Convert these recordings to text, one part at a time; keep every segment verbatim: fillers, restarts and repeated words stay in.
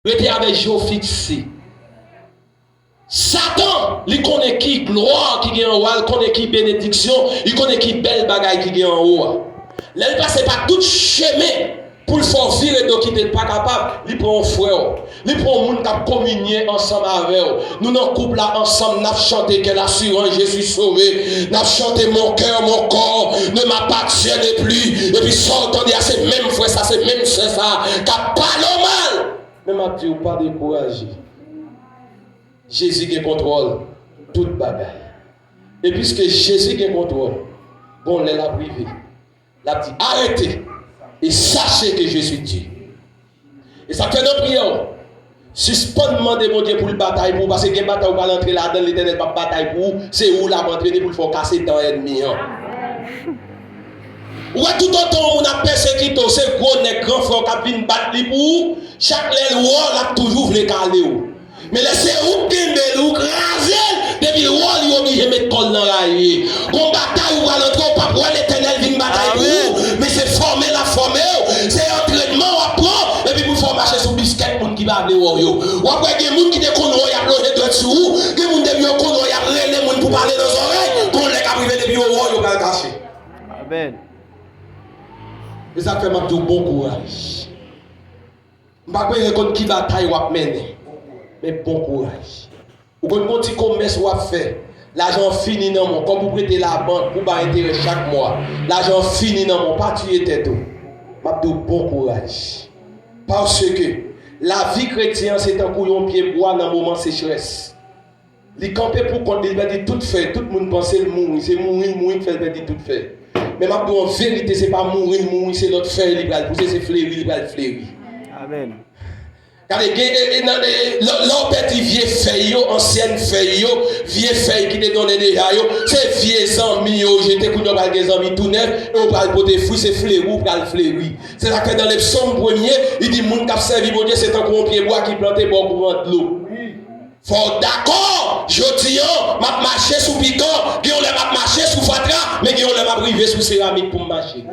Rete avèk je w fikse. Satan, li konnen ki glwa ki gen anwo a, li konnen ki benediksyon, li konnen ki bèl bagay ki gen anwo a. Lè l pase pa tout chemen pou l fè w vire do kite l pa kapab, li pran yon frè w, li pran yon moun k ap kominye ansanm avè w. Nou nan koup la ansanm, n ap chante quelle assurance je suis sauvé, n ap chante mon cœur, mon corps ne m'appartiennent plus. Epi sa w tande a, se menm frè sa, se menm sè sa k ap pale w mal. Men m ap di w, pa dekouraje. Jezi gen kontwòl tout bagay. E piske Jezi gen kontwòl, gon lè l ap rive, l ap di, arrêtez et sachez que je suis Dieu. E sa k fè nan priyè w, sispann mande Bondye pou l batay pou ou, paske gen batay ou pral antre ladan l, Letènèl p ap batay pou ou, se ou l ap antrene pou l fè w kase dan ènmi an. Ou wè, toutotan yon moun ap pèsekite w, se gwo nèg, gran frè w k ap vin bat li pou ou, chak lè l wè w, l ap toujou vle kale w. Men lè se ou k kenbe l, ou kraze l, depi l wè w, li oblije met kò l nan raye. Gon batay ou pral antre, ou p ap wè Letènèl vin batay pou ou, men se fòme l ap fòme w, se antrènman w ap pran, epi pou fè w mache sou biskèt moun ki pa vle wè w yo. W ap wè gen moun ki te konn wè w, y ap lonje dwèt sou ou, gen moun depi yo konn wè w, y ap rele moun pou pale nan zòrèy, gon lè k ap rive depi yo wè w, yo pral kache. Amèn. E sa k fè m ap di w bon kouraj. M pa bezwen konn ki batay w ap mennen, men bon kouraj. Ou konn gon ti komès w ap fè, lajan an fini nan men w, kòb ou prete labank pou bay enterè chak mwa, lajan an fini nan men w, pa tiye tèt ou. M ap di w bon kouraj. Paske lavi kretyen an se tankou yon pye bwa nan moman sechrès. Li kanpe pou kont li, li pèdi tout fèy, tout moun panse l mouri, se mouri l mouri k fè l pèdi tout fèy. Men m ap di w an verite, se pa mouri l mouri, se lòt fèy li pral pouse, se fleri li pral fleri. Amèn. Gade, gen, e, e, nan, e, lè, lè w pèdi vye fèy yo, ansyèn fèy yo, vye fèy ki te donnen deja yo, se vye zanmi yo jete, kounye a w pral gen zanmi tou nèf, e w pral pote fwi, se fleri w pral fleri. Se sa k fè nan Lepsòm premye, li di moun k ap sèvi Bondye se tankou yon pye bwa ki plante bò kouran dlo. Fò w dakò, jodi a, m ap mache sou pikan, gen yon lè m ap mache sou fatra, men gen yon lè m ap rive sou seramik pou m mache.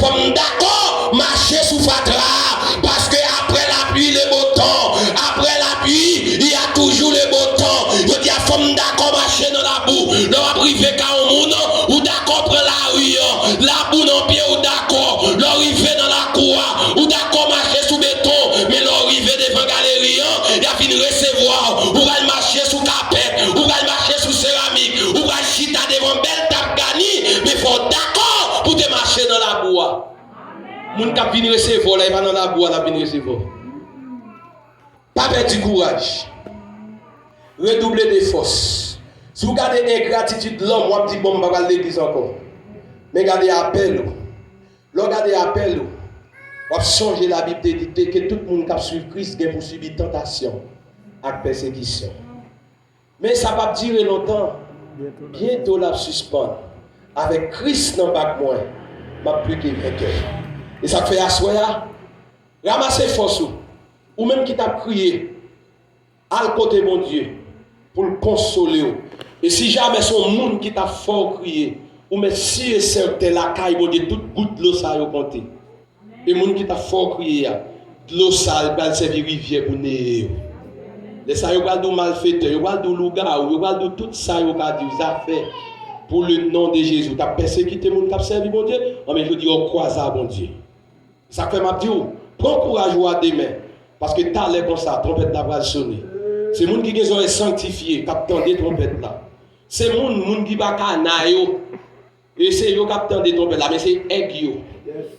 Fò m dakò mache sou fatra a, paske après la pluie le beau temps, après la pluie il y a toujours le beau temps. Jodi a, fò m dakò mache nan labou. Lè w ap rive kay yon moun, ou dakò pran lari an, labou nan pye, ou dakò. Lè w rive nan lakou a, ou dakò mache sou beton, men lè w rive devan galeri an, y ap vin resevwa w. Ou pral mache sou kapèt, ou pral mache sou seramik, ou pral chita devan bèl tab gani, men fò w dakò pou w te mache nan labou a. Moun k ap vin resevwa w la, e pa nan labou a l ap vin resevwa w. Pa pèdi kouraj. Redouble de fòs. Si w gade engratitid lòm, w ap di, bon, m pa pral legliz ankò. Men gade apèl ou. Lè w gade apèl ou, w ap sonje Labib te di te ke tout moun k ap swiv Kris gen pou sibi tantasyon ak pèsekisyon. Men sa p ap dire lontan. Byento l ap sispann. Avèk Kris nan bak mwen, m ap pli ke venkè. E sa k fè aswè a, ranmase fòs ou. Ou menm ki t ap kriye, al kote Bondye pou l konsole w. E si jamè se yon moun ki t ap fè w kriye, ou mèt si e sèten lakay Bondye tout gout dlo sa yo konte. E moun ki t ap fè w kriye a, dlo sa a pral sèvi rivyè pou neye yo. Lè sa yo pral di w malfetè, yo pral di w lougawou, yo pral di w tout sa yo ka di w, zafè pou le non de Jezi. Ou t ap pèsekite moun k ap sèvi Bondye, anben jodi a w kwaze a Bondye. Sa k fè m ap di w, pran kouraj ou a demen, paske talè konsa, twonpèt la pral sone. Se moun ki gen zòrèy sanktifye k ap tande twonpèt la. Se moun, moun ki pa kana yo, e se yo k ap tande twonpèt la, men se èg yo.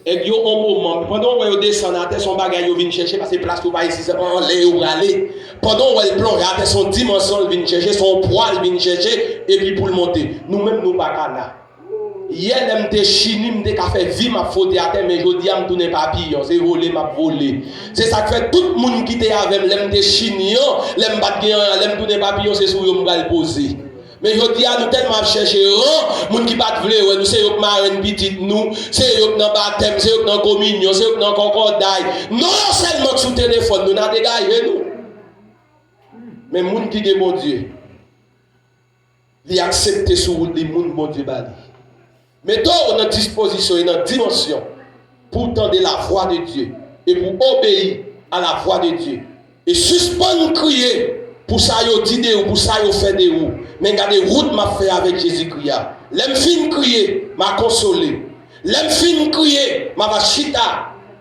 Èg yo, on moman, pandan w wè yo desann atè, se yon bagay yo vin chèche, paske plas yo pa isit, se anlè yo prale. Pandan w wè l plonje atè, se yon dimansyon l vin chèche, se yon pwa l vin chèche, epi pou l monte. Nou menm, nou pa kana. Yè, lè m te chini, m te ka fè vi m ap fwote atè, men jodi a, m tounen papiyon, se vole m ap vole. Se sa k fè tout moun ki te avè m lè m te chini an, lè m pa t gen anyen, lè m tounen papiyon, se sou yo m pral poze. Men jodi a, nou tèlman ap chèche ran, moun ki pa t vle wè nou, se yo k marenn pitit nou, se yo k nan batèm, se yo k nan kominyon, se yo k nan kòkòday. Non yo sèlman k sou telefòn nou, n a degaje nou. Men moun ki gen Bondye, li aksepte sou wout li moun Bondye ba li. Mete w nan dispozisyon e nan dimansyon pou w tande lavwa de Dye e pou w obeyi a lavwa de Dye. E sispann kriye pou sa yo di de ou, pou sa yo fè de ou. Men gade wout m ap fè avèk Jezikri a. Lè m fin kriye, m a konsole. Lè m fin kriye, m a va chita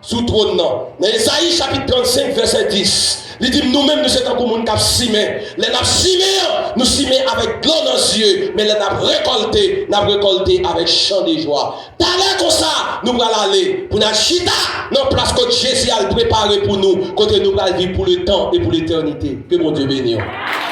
sou twòn nan. Nan Ezayi chapit trannsenk, vèsè dis, li di m, nou menm, nou se tankou moun k ap simen. Lè n ap simen an, nou simen avèk dlo nan zye, men lè n ap rekòlte, n ap rekòlte avèk chan de jwa. Talè konsa, nou pral ale pou n al chita nan plas kot Jezi al prepare pou nou, kote nou pral viv pou letan e pou letènite. Ke Bondye beni w.